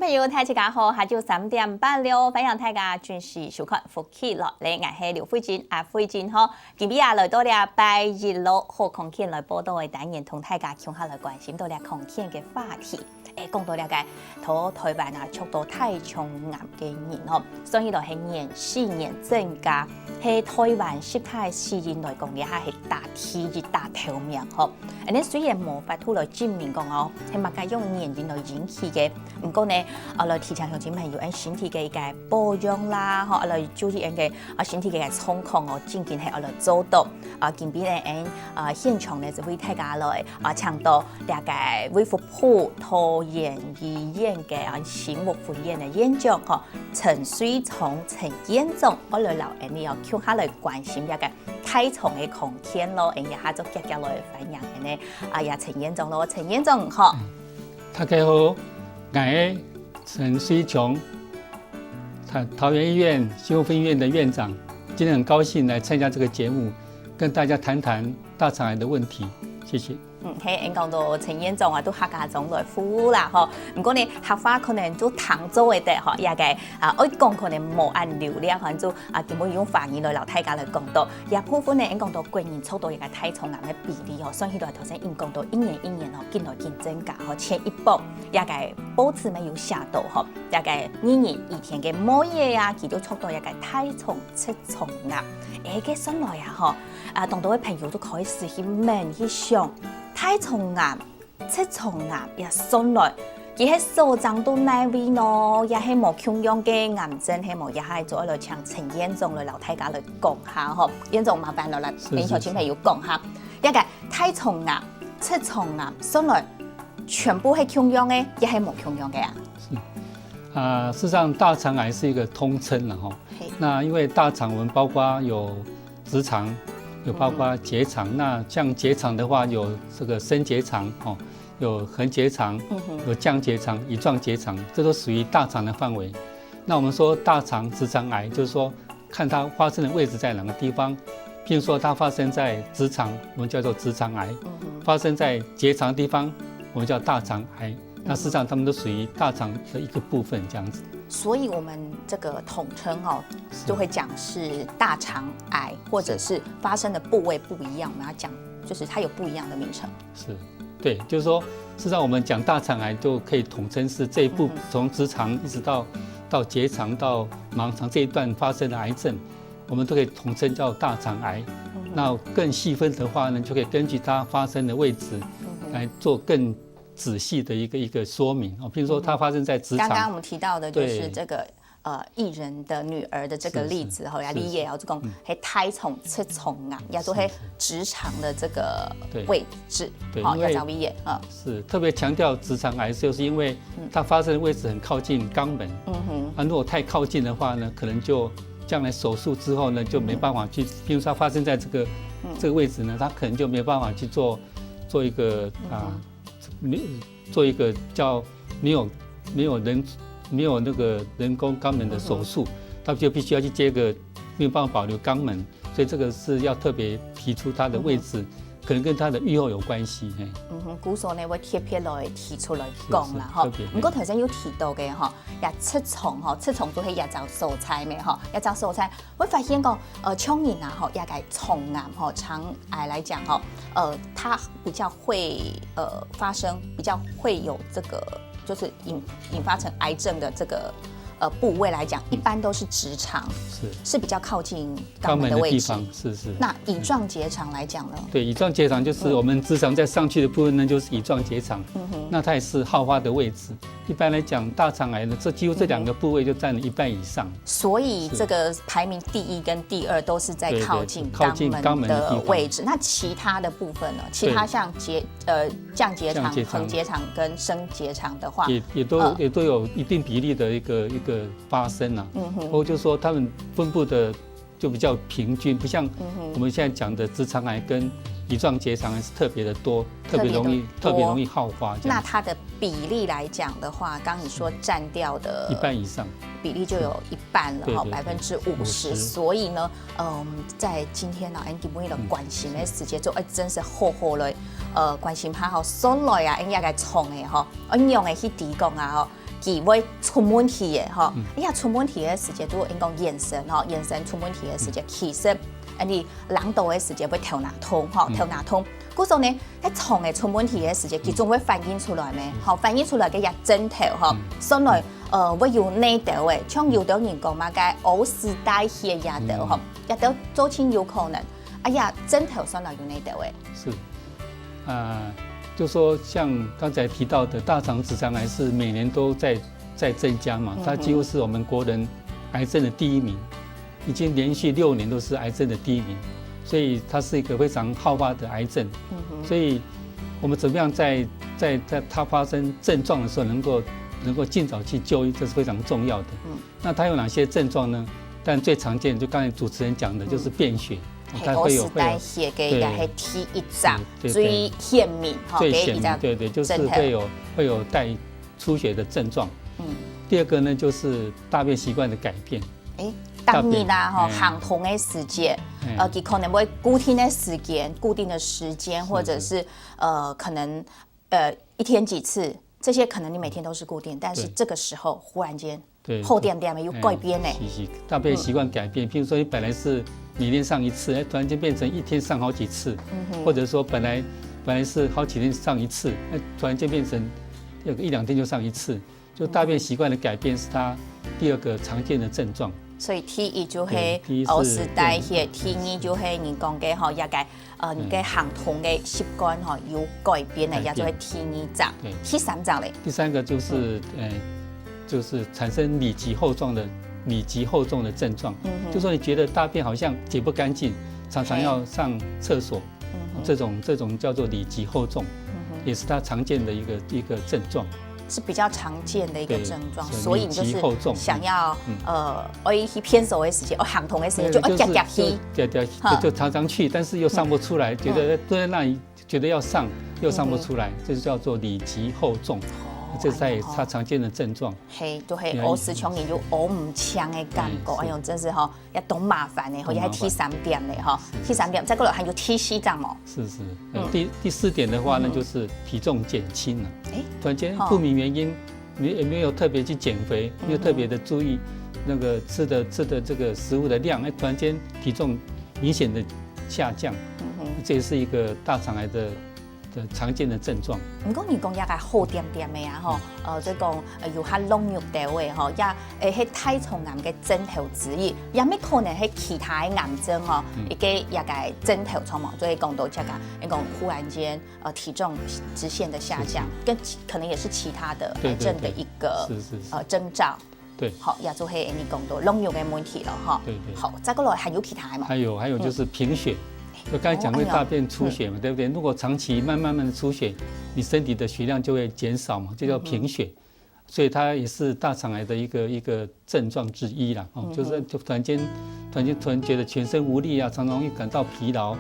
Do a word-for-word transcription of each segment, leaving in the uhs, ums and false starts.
朋友，大家好，下晝三點半了，歡迎大家準時收看《福氣來了》，𠊎係劉慧珍，阿慧珍吼。今日啊，來到了拜一咯，好康健來報到个單元，同大家共下來關心到了康健个話題。誒，講到了个，在台灣啊，著到大腸癌个人吼，算起來係年死年增加，係台灣十大死因來講，這下係打第一、打頭名吼。恁呢雖然無法度來證明講哦，係麼个樣原因來引起个，毋過呢，啊，來提醒鄉親朋友，𫣆身體个一個保養啦，吼，啊，來注意𫣆个啊身體个狀況哦，正經係愛來做到。啊，今晡日𫣆啊現場呢，就為大家來啊請到這個衛福部桃園醫院个啊生物分院个院長吼，陳瑞聰陳院長，愛來摎𫣆俚哦共下來關心這個大腸个康健咯，𫣆這下就遽遽來歡迎𫣆呢啊，也陳院長咯，陳院長好。大家好，𠊎係陳瑞聰，桃，桃園醫院生物分院的院長，今天很高興來參加這個節目，跟大家談談大腸癌的問題，謝謝。嗯，係，𫣆講到陳院長啊，都客家庄來服務啦吼。毋過呢，客話可能都聽做會得吼，這個啊，愛講可能無恁流利，可能就啊，根本用華語來摎大家來講到。這部分呢，𫣆講到國人著到這個大腸癌个比例吼，算起來頭先𫣆講到一年一年吼，緊來緊增加吼。前一波這個報紙乜有寫到吼，這個二年以前个每月啊，佢都著到這個大腸直腸癌。誒，該算來啊吼，啊，當多个朋友都開始去問去想，大腸癌、直腸癌也算來，佢係所長到哪位呢？也係無共樣个癌症，係無？也係做來請陳院長來摎大家來講下吼。院長，麻煩了啦，是，跟鄉親朋友講下，這個大腸癌、直腸癌算來全部係共樣个，也係無共樣个啊？是。啊，事實上，大腸癌是一個通稱了吼。嘿。那因為大腸我們包括有直腸，有包括結腸。嗯。那像結腸的話，有這個升結腸，哦，有橫結腸，嗯哼。有降結腸、乙狀結腸，這都屬於大腸的範圍。那我們說大腸直腸癌，就是說看它發生的位置在哪個地方。譬如說，它發生在直腸，我們叫做直腸癌；嗯哼。發生在結腸的地方，我們叫大腸癌。那事實上，它們都屬於大腸的一個部分，這樣子。所以我們這個統稱哦，是。就會講是大腸癌，或者是發生的部位不一樣，我們要講，就是它有不一樣的名稱。是，對，就是說，事實上我們講大腸癌就可以統稱是這一部，嗯哼。從直腸一直到，到結腸到盲腸這一段發生的癌症，我們都可以統稱叫大腸癌。嗯哼。那更細分的話呢，就可以根據它發生的位置，嗯哼。來做更仔細的一個，一個說明哦。譬如說，它發生在直腸，剛剛我們提到的就是，對。這個，呃，藝人的女兒的這個例子，是，是，吼，也，是，是。你也要講，嗯。係大腸直腸癌，也就係直腸的這個，對。位置，對，吼，因為也叫胃炎，嗯。是，特別強調直腸癌，就是因為，嗯。它發生的位置很靠近肛門。嗯哼。啊，如果太靠近的話呢，可能就將來手術之後呢，就沒辦法去，嗯。譬如說它發生在這個，嗯。這個位置呢，它可能就沒辦法去做，做一個，啊，嗯哼。 沒，做一個叫沒有，沒有人，沒有那個人工肛門的手術，嗯哼。它就必須要去接個沒有辦法保留肛門，所以這個是要特別提出它的位置，嗯哼。可能跟它的預後有關係，嘿。嗯哼，故所呢，會特別來提出來講啦，吼。是，是，特別，毋過頭先有提到个吼，也直腸吼，直腸就係這隻所在咩吼，這隻所在 會發現講，呃，像人啊，吼，這個腸癌吼，腸癌來講吼，呃，它比較會，呃，發生，比較會有這個，就是引，引發成癌症的這個，呃，部位來講，一般都是直腸，是。是比較靠近肛門的位置。肛門的地方，是，是。那乙狀結腸來講呢？對，乙狀結腸就是我們直腸再上去的部分呢，就是乙狀結腸。嗯哼。那它也是好發的位置。 一般來講，大腸癌呢，這幾乎這兩個部位就佔了一半以上。所以這個排名第一跟第二都是在靠近，對，對，靠近肛門的地方。肛門的位置。那其他的部分呢？其他像結，呃，降結腸、降結腸。橫結腸跟升結腸的話，也，也都，呃，也都有一定比例的一個，一個發生啊。嗯哼。不過就是說它們分布的 就比較平均，不像，嗯哼。我們現在講的直腸癌跟乙狀結腸癌是特別的多，特別容易，特別的多。特別容易好發這樣。那它的比例來講的話，剛你說佔掉的一半以上。比例就有一半了哈，對，對，對。百分之五十。五十。所以呢，呃，我們在今天呢，Andy為了關心的時間，就，哎，真是好好的，呃，關心它哈，順來啊，應該該衝的哈，呃，用的去提供啊哈，佢會出問題个吼。哎呀，出問題个時節就應該眼神吼，眼神出問題个時節，其實，恁呢冷到个時節會頭那痛吼，頭那痛。故所呢，該腸个出問題个時節，佢總會反映出來咩？吼，反映出來个也症頭吼，上來呃會有內兜个，像有兜人講嘛，該屙屎帶血也兜吼，也兜做盡有可能。哎呀，症頭上來有內兜个。是，啊、就说像刚才提到的大肠直肠癌是每年都在在增加嘛，它几乎是我们国人癌症的第一名，已经连续六年都是癌症的第一名，所以它是一个非常好发的癌症。所以我们怎么样在在在它发生症状的时候能够能够尽早去就医，这是非常重要的。那它有哪些症状呢？但最常见就刚才主持人讲的，就是便血，哦，它会有会有屙屎帶血个也係第一隻，对对最顯明吼，最个一隻显明，对对，就是症頭会有会有带出血的症状。嗯，第二个呢，就是大便习惯的改变。哎，逐日啦吼，哎行動个時間，哎呃，佢可能會固定个時間、固定个時間，或者是呃，可能呃一天几次，这些可能你每天都是固定，但是对这个时候忽然间对，好点点的又改变呢。哎是是，大便习惯改变，譬如说你本来是每天上一次，哎，突然间变成一天上好几次，或者说本来本来是好几天上一次，哎，突然间变成有个一两天就上一次，就大便习惯的改变是它第二个常见的症状。所以第一就係对第一是屙屎帶血，第二就係你讲个吼，也个呃，你个行動个习惯吼有改变了，改变也就係第二隻。对第三隻咧，第三个就是，呃，就是产生里急后重的里急后重的症状，就说你觉得大便好像解不干净，常常要上厕所，这种这种叫做里急后重，也是它常见的一个一个症状。是比较常见的一个对症状，是所以你就是里急后重想要嗯呃，愛去便所的时间，哦，行动的时间，对就要夹夹去。就对对，就常常去，但是又上不出来，觉得都在那里，觉得要上又上不出来，这就叫做里急后重，这是它也它常见的症状。嘿，就係屙屎像人就屙毋清的感觉，哎呦，真是吼，也当麻烦的，或者还第三点嘞哈，第三点，再过来还有第四点哦。是是，呃第第四点的话呢，就是体重减轻了。哎，突然间不明原因，没也没有特别去减肥，没有特别的注意那个吃的吃的这个食物的量，哎，突然间体重明显的下降，这也是一个大肠癌的的常见的症状。毋过你讲也个好点点的啊吼，呃，所以讲呃有下弄肉的话吼，也诶，迄大肠癌个症头之一，也乜可能係其他个癌症哦，一个也个症头错嘛，所以讲到这个，你讲忽然间呃体重直线的下降，跟其可能也是其他的癌症的一个是是是，呃征兆。对。好，也就係你讲到弄肉个问题了哈。对对好，再过来还有其他个嘛？还有还有就是贫血，就刚才讲过大便出血嘛，对不对？如果长期慢慢慢的出血，你身体的血量就会减少嘛，这叫贫血。所以它也是大肠癌的一个一个症状之一啦，哦，就是就突然间，突然间突然觉得全身无力啊，常常会感到疲劳，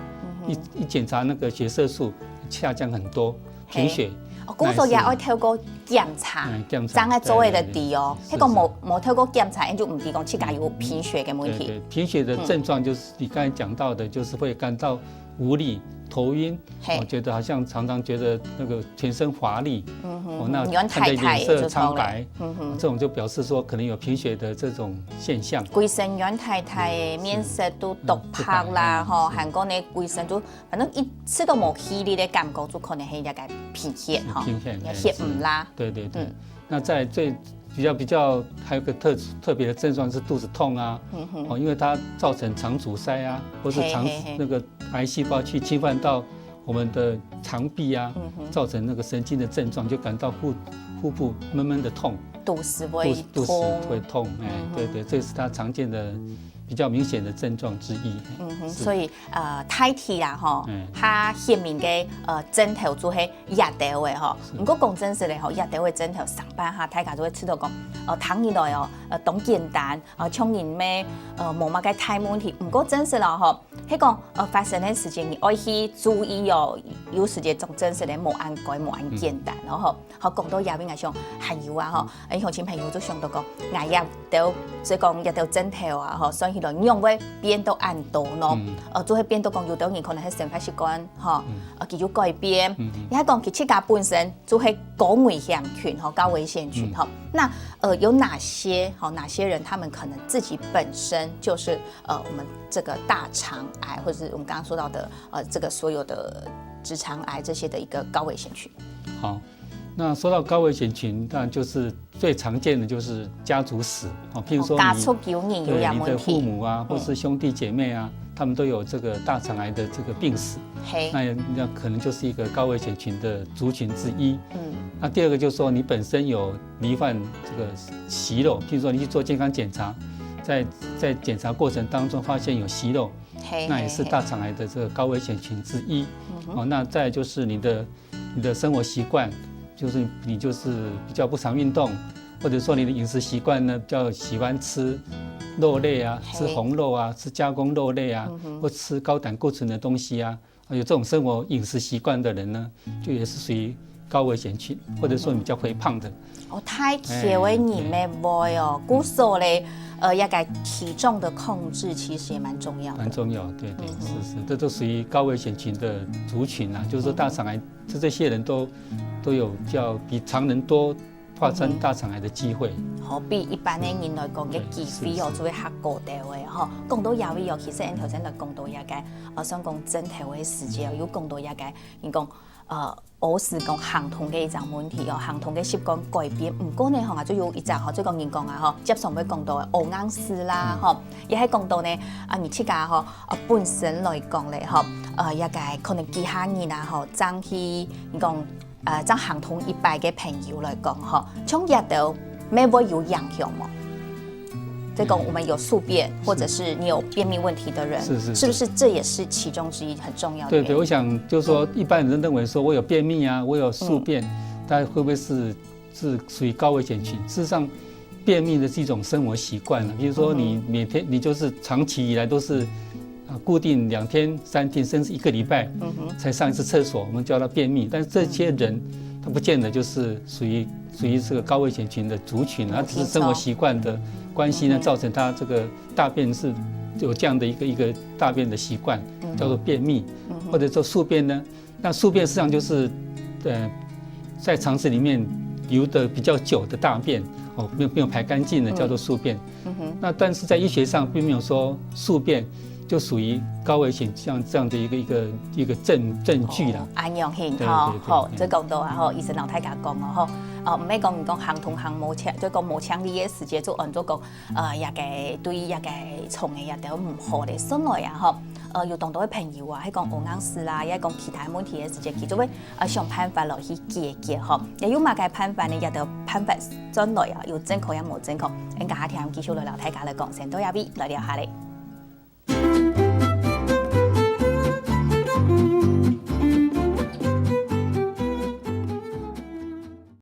一一检查那个血色素下降很多，贫血。哦，故所也爱透过检查，嗯，检查正个做得知哦。对对对迄个无无透过检查，就毋知讲自家有贫血个问题。对对，贫血的症状就是你刚才讲到的，就是会感到无力、头晕，嘿我觉得好像常常觉得那个全身乏力，哦，那圆看着太太脸色就苍白，嗯这种就表示说可能有贫血的这种现象。规身圆太太个面色都独白啦，嗯吼，还讲呢规身都反正一吃都无气力的感觉，就可能系一个贫血哈，贫血也血唔啦。对对对，那在最比较比较还有个特特别的症状是肚子痛啊，哦，因为它造成肠阻塞啊，或是肠嘿嘿嘿那个癌细胞去侵犯到我们的肠壁啊，造成那个神经的症状，就感到腹腹部闷闷的痛，肚屎会肚肚屎痛，会痛，哎，对对，这是它常见的比较明显的症状之一。嗯哼，所以呃，大体啦吼，嗯它显明个呃症头就系压头个吼。毋过讲真实个吼，压头个症头上班哈，大家就会知道讲，呃，糖尿病哦，呃，当简单，呃，像人咩，呃，无么个大问题。毋过真实咯吼，迄讲呃发生个事情，你爱去注意哦，有时节讲真实个无安该无安简单咯吼。好，讲到这边个时候，还有啊吼，呃，乡亲朋友就想到讲，哎呀，都所以讲也都症头啊吼，所以个仰會變到恁多呢？呃，就會變到講，有兜人可能係生活習慣，吼，呃，佢有改變，也係講佢自家本身就係高危險群，吼，高危險群，吼。那呃，有哪些，吼，哪些人他們可能自己本身就是呃，我們這個大腸癌，或者是我們剛剛說到的呃，這個所有的直腸癌這些的一個高危險群？好，那說到高危險群，當然就是最常見的就是家族史哦，譬如說你家族有人有這樣問題，对你的父母啊，或是兄弟姐妹啊，他们都有这个大肠癌的这个病史，嘿，那那可能就是一个高危险群的族群之一。嗯，那第二个就是说，你本身有罹患这个息肉，譬如说你去做健康检查，在在检查过程当中发现有息肉，嘿，那也是嘿大肠癌的这个高危险群之一。哦，那再来就是你的你的生活习惯，就是你就是比较不常运动，或者说你的饮食习惯呢比较喜欢吃肉类啊，嘿吃红肉啊，吃加工肉类啊，或吃高胆固醇的东西啊，啊有这种生活饮食习惯的人呢，就也是属于高危险群，或者说你比较肥胖的。哦，太瘦的人乜會哦，故所咧，呃，一个体重的控制其实也蛮重要的。蛮重要，对对，是是，这都属于高危险群的族群啊，就是说大肠癌，这这些人都都有比较比常人多发生大肠癌的机会。好，比一般的人来讲，个对机会哦，是就会较高兜的吼。讲到这位哦，其实俺头先就讲到一个，呃，算讲症头的时节哦，有讲到一个，你讲，呃，我是讲行动的一种问题哦，行动的习惯改变。毋过呢，吼，啊，就有一只吼，就讲人讲啊，吼，接上会讲到的，屙硬屎啦，吼，也系讲到呢，啊，你自家吼，啊，本身来讲咧，吼，呃，一个可能其他人啊，吼，正去，你讲。呃，正行动一摆个朋友来讲吼，像这兜乜会有影响无？这个我们有宿便，或者是你有便秘问题的人，是是是不是这也是其中之一很重要的对对，原因？我想就是说，一般人认为说我有便秘啊，我有宿便，但会不会是是属于高危险群？事实上，便秘的是一种生活习惯了。比如说，你每天你就是长期以来都是啊固定两天、三天，甚至一个礼拜才上一次厕所，我们叫它便秘。但是这些人，他不见得就是属于属于这个高危险群的族群，他只是生活习惯的关系呢，造成他这个大便是有这样的一个一个大便的习惯，叫做便秘，或者说宿便呢。那宿便实际上就是呃在肠子里面留的比较久的大便哦，没有没有排干净的叫做宿便。那但是在医学上并没有说宿便就属于高危险像这样的一个一个一个证证据啦。安阳型对吼，对对吼，嗯这讲到啊吼，医生老太家讲哦吼，哦，毋系讲你讲行动行无清，就讲无清理的时节，就按做讲，呃，一个对一个肠的一个毋好的，所以啊吼，呃，有当多个朋友啊，系讲屙硬屎啦，也系讲其他问题的时节，佢就会呃想办法落去解决吼，也有么个办法呢？也得办法转来啊，有正确也无正确，俺家下听继续来老太家来讲，先到这位来聊下咧。